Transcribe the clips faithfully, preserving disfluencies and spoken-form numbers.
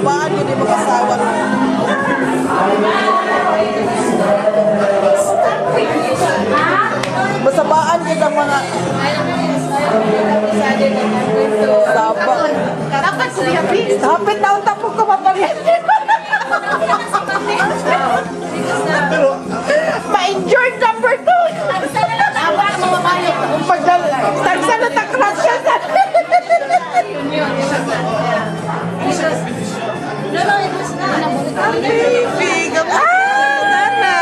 Baan yun yung mag-asawa? Masabaan kita mga saba. Dapat ko biya, please. Hapit na ang tapog ko, mapalit. Ma-injured number two. Pagdal-, tagsa na takrat siya sa Baby, gab-, ah, Tana,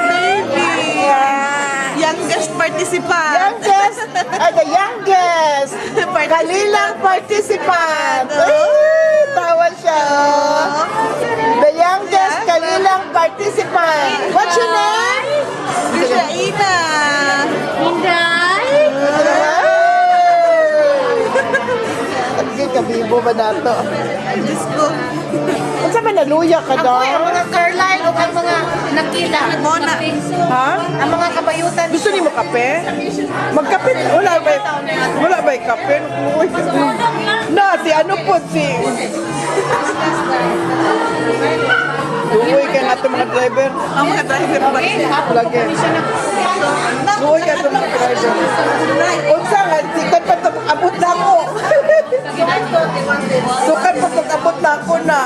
baby. Youngest participant. Youngest, ah, the youngest. Participant. Kalilang participant. Oh. Ay, tawa siya. Oh. The youngest, yeah, kalilang participant. What's your name? Graciana. Inday. Ay, kabibo ba nato? Ay, Diyos ko. Unsa man, naluya ka daw? Ako, ang mga Carlisle o ang mga nakita. Mona. Ha? Ang mga kabayutan. Gusto nimo kape? Magkape? Wala ba? Wala ba kape? Uy. Na, si ano po, si Uy, kay nga itong mga driver. Ang mga driver ba? Lagi. Uy, kay itong mga driver. Unsa nga, si Tan pa to, abot na ako. Sukad pa pag-abot na ako na.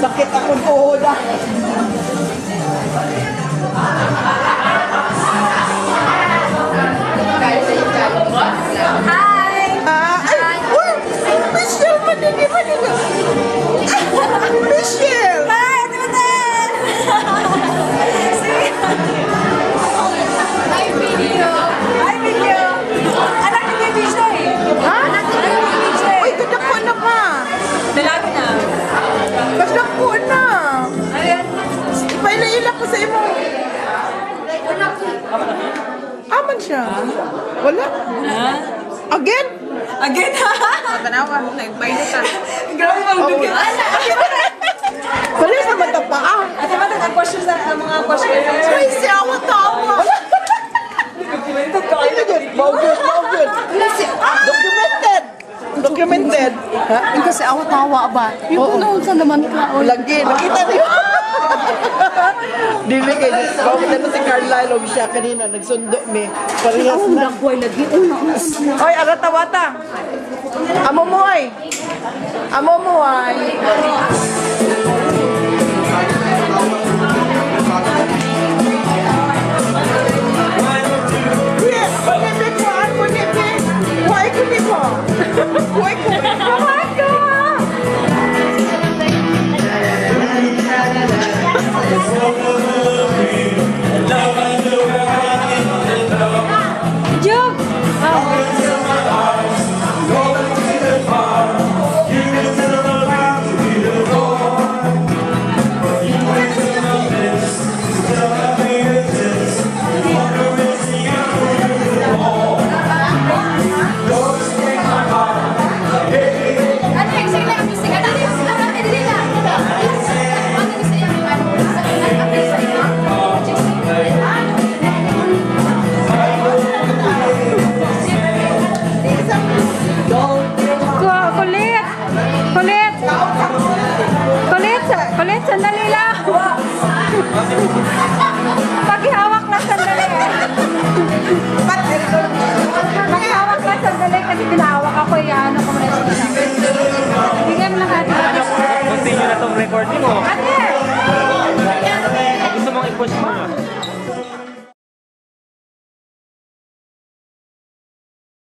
Sakit akong tuhod, ah. Hi! Ah, ay, uy! Michelle, madali, madali. Michelle! Hi, Ate Matel! Hi, video! Hi, video! Anak ni Baby Joy! Ha? Anak ni Baby Joy! Uy, kadako na pa! Dalaga na. Kadako na! Ayan. Ipaila-ila ko sa imo. Aman siya. Wala. Ah. Again? Again? Tanawa, nagbaylo ka. Grabe bang Oh. Dugay. Pares naman ta pa, ah. At naman ang question sa, ang mga question. Ay, si awa tawa. Documented kayo. Mao gyud, mao gyud. Kasi, ah, documented. Documented. Ha? Yung kasi awa tawa ba? Yung Oo. Kung naunsa naman ka, oy. Lagi, nakita niyo. Dili kay, bakit na si Carlisle o siya kanina, nagsundo mi. Parehas Ang na. Dagway lagi. Una, una, una. Oy, ara tawata. Amo mo, oy. Amo mo, ay. Yes, kundi ko, ako ni, why kundi ko? Why kundi ko? Joke! Ku-, kulit! Kulit! Kulit! Kulit! Sandali lang! Pakihawak lang sandali. Pakihawak lang sandali kasi pinahawak ako. Iyaano ko muna siya. Bigyan mo lang, ate. Continue na tong recording, oh. Ate! Gusto mong i-push mo?